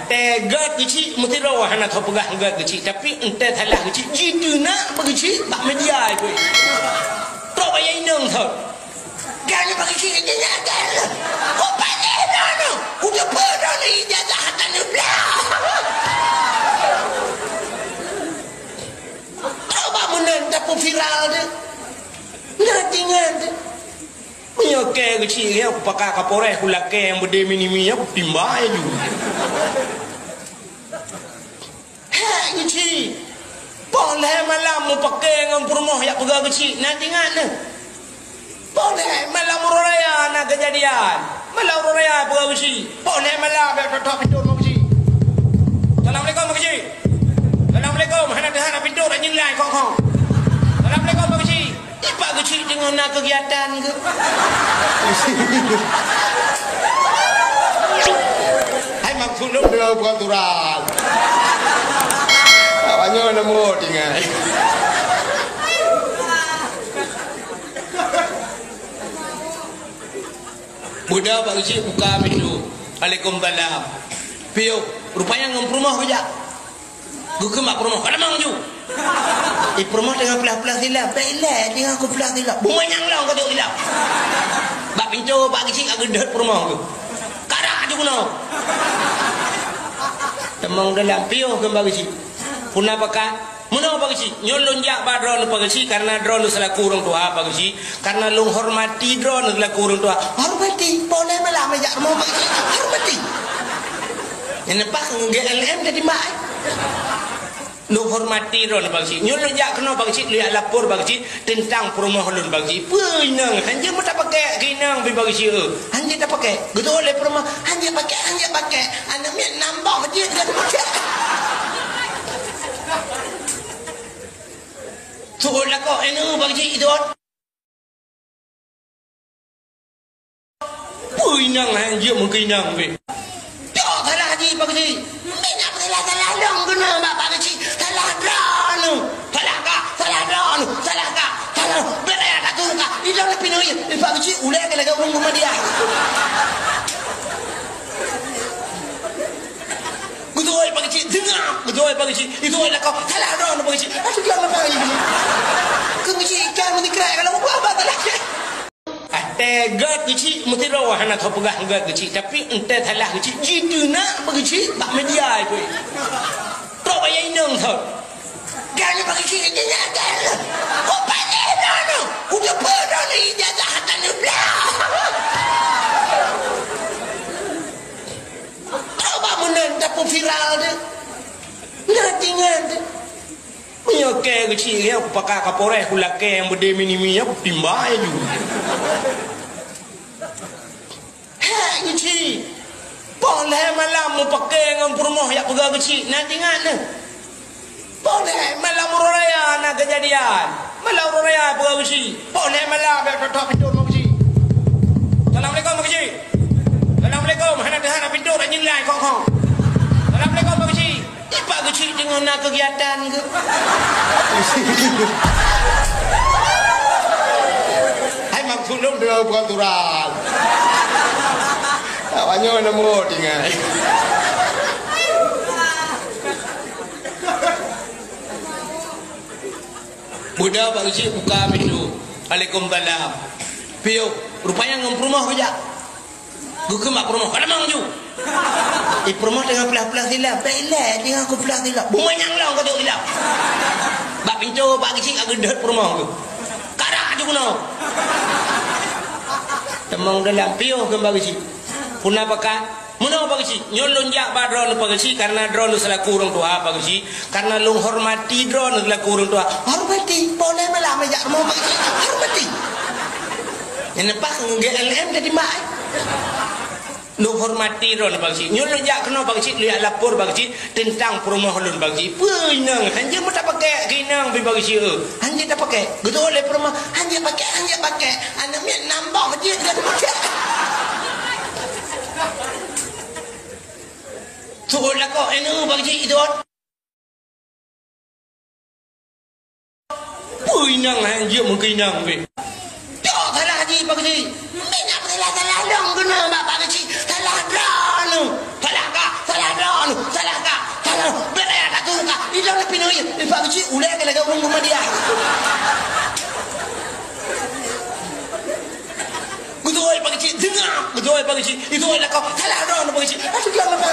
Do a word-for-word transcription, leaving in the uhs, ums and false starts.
Teuga keuchik meusidroe hana teupeugah gét keuchik, tapi entée salah keuchik jiteunak bak keuchik bak media itu. Trok bak inong thon. Gani bak keuchik jiteunak gét. Ku pakai dah tu. Ku jumpa dah ni ijazah akan dibelah. Trok bak meunan dapur viral tu. Nah, ingat tu. Meunyoe kée keuchik nyan, kupaka Kapolres, kulakée nyang beudé mini-mini nyan, kutimba laju. Hék keuchik! Poh lhée malam mupakée ngon peurumoh jak peugah keuchik, na teuingat neuh? Poh lhée malam uroe raya na keujadian. Malam uroe raya peugah keuchik. Poh lhée malam jak thok-thok pintoe rumoh keuchik. Assalamualaikum, Pak Keuchik. Assalamualaikum. Hana teuhah na pintoe, dak nyan lai khong-khong. Assalamualaikum, Pak Keuchik. Di Pak Keuchik teungoh na keugiatan keuh? Hai, maksud lôn deungon peuraturan. Awaknyan na muat ingat. Buda Pak Keuchik buka pintoe. Waalaikumsalam. Piôh, rupanya ngon peurumoh geujak. Geukheun bak peurumoh, "Ka tamong ju!" Eh, peurumoh teungoh peugah-peugah silap. "Bèk ilèe, teungoh kupeugah silap." Bumoe nyang lôn ka jok silap. Bak pintoe Pak Keuchik ka geudhôt peurumoh tu. "Ka rhah ju keunoe." Tamong dalam, piôh kheun Pak Keuchik. Peue na pakat? Meunoe Pak Keuchik, nyoe lôn jak bak droeneuh Pak Keuchik, karena droeneuh selaku ureueng tuha Pak Keuchik, karena lôn hormati droeneuh selaku ureueng tuha. Hormati, poh lhée malam jak rumoh Pak Keuchik, hormati. Nyang leupah G L M jadi mak, eh. Lôn hormati droeneuh Pak Keuchik. Nyoe lôn jak keunoe Pak Keuchik, lôn jak lapor Pak Keuchik teuntang peurumoh lôn Pak Keuchik. Peue inong, hanjeuet meutapakèk keu inong pih Pak Keuchik, eh. Hanjeuet tapakèk. Geuteuôt lé peurumoh, hanjeuet pakèk, hanjeuet pakèk. Aneuk miet nam boh jeuet dan pakèk. Su'ôt lakoe, eh, neu Pak Keuchik, su'ôt. Peue inong hai jeuet meukeunong weh. Cok salah jih Pak Keuchik. Minyak salah-salah lôn keunoe bak Pak Keuchik. Salah droeneuh. Salah kah? Salah droeneuh. Salah kah? Salah. Bèk payah ka tueng kah. Idong leupie nyoe. Eh, Pak Keuchik, ulèe keu lagèe ureueng Muhammadiyah. Beutôi Pak Keuchik, deungö. Beutôi Pak Keuchik. Itu lakoe. Salah droeneuh Pak Keuchik. Aduh, jangan Pak Keuchik. Keu Keuchik ikan meusikrek kalau buah abang salah. Watèe gèt Keuchik meusidroe hana teupeugah gèt Keuchik, tapi entèe salah Keuchik jiteunak bak Keuchik bak media itu. Trok bak inong thon. Gani bak Keuchik jiteunak gèt. Ku pakai dah tu. Ku jumpa dah ni ijazah akan dibelah. Trok bak meunan dapur viral tu. Nah, ingat tu. Meunyoe kèe Keuchik nyan, kupaka Kapolres, kulakèe nyang beudé mini-mini nyan, kutimba laju. Hék Keuchik! Poh lhèe malam mupakèe ngon peurumoh jak peugah Keuchik, na teuingat neuh? Poh lhèe malam uroe raya na keujadian. Malam uroe raya peugah Keuchik. Poh lhèe malam jak thok-thok pintoe rumoh Keuchik. Assalamualaikum, Pak Keuchik. Assalamualaikum. Hana teuhah na pintoe, dak nyan lai khong-khong. Assalamualaikum, Pak Keuchik. Di Pak Keuchik teungoh na keugiatan keuh? Hai, maksud lôn deungon peuraturan. Awaknyan na muat ingat. Buda Pak Keuchik buka pintoe. Waalaikumsalam. Piôh, rupanya ngon peurumoh geujak. Geukheun bak peurumoh, "Ka tamong ju!" Eh, peurumoh teungoh peugah-peugah silap. Bèk ilèe, teungoh kupeugah silap. Bumoe nyang lôn ka jok silap. Bak pintoe Pak Keuchik ka geudhôt peurumoh tu. "Ka rhah ju keunoe." Tamong dalam, piôh kheun Pak Keuchik. Peue na pakat? Meunoe Pak Keuchik, nyoe lôn jak bak droeneuh Pak Keuchik, karena droeneuh selaku ureueng tuha Pak Keuchik, karena lôn hormati droeneuh selaku ureueng tuha. Hormati, poh lhèe malam jak rumoh Pak Keuchik, hormati. Nyang leupah G L M jadi mak, eh. Lôn hormati droeneuh Pak Keuchik. Nyoe lôn jak keunoe Pak Keuchik, lôn jak lapor Pak Keuchik teuntang peurumoh lôn Pak Keuchik. Peue inong, hanjeuet meutapakèk keu inong pih Pak Keuchik, eh. Hanjeuet tapakèk. Geuteuôt lé peurumoh, hanjeuet pakèk, hanjeuet pakèk. Aneuk miet nam boh jeuet dan pakèk. Su'ôt lakoe, eh, neu Pak Keuchik, su'ôt. Peue inong hai jeuet meukeunong weh. Cok salah jih Pak Keuchik. Minyak salah-salah lôn keunoe bak Pak Keuchik. Salah droeneuh. Salah kah? Salah droeneuh. Salah ka, salah. Beda ya, tak tahu ka. Ini dah lebih nangis. Ini Pak Kecil, ulai ka lagak ureueng Muhammadiyah. Betul, Pak Kecil. Dengar. Betul, Pak Kecil. Itu adalah kau. Salah dong, Pak Kecil. Aduh, dia lemah.